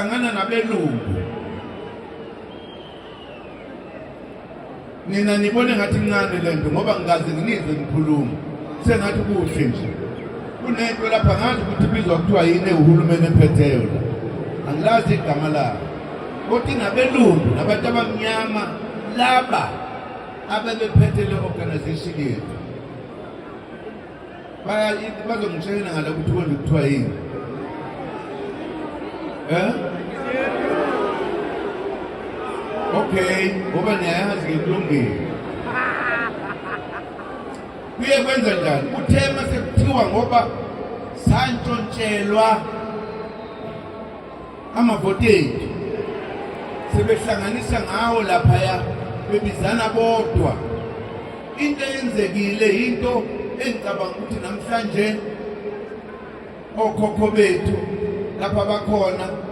Hlangana nabelungu. Nina nibone ngathi incane lento ngoba ngikaze nginizwe ngikhuluma. Sengathi kuhle nje. Kunento lapha ngazi ukuthi ibizwa kuthiwa yini uhulumeni ephetheyo la. Angilazi igama layo. Kodwa inabelungu nabantu abamnyama laba abebephethe le organization yethu. Baya bazongitshela ngala ukuthi konje kuthiwa yini. Eh? Okay, ngoba niyayazi ke kulungile. Kuye kwenza njani? Uthe mase kuthiwa ngoba santshontshelwa amavoti ethu sebehlanganisa ngawo laphaya bebizana bodwa. Into eyenzekile into engicabanga ukuthi namhlanje okhokho bethu lapha bakhona.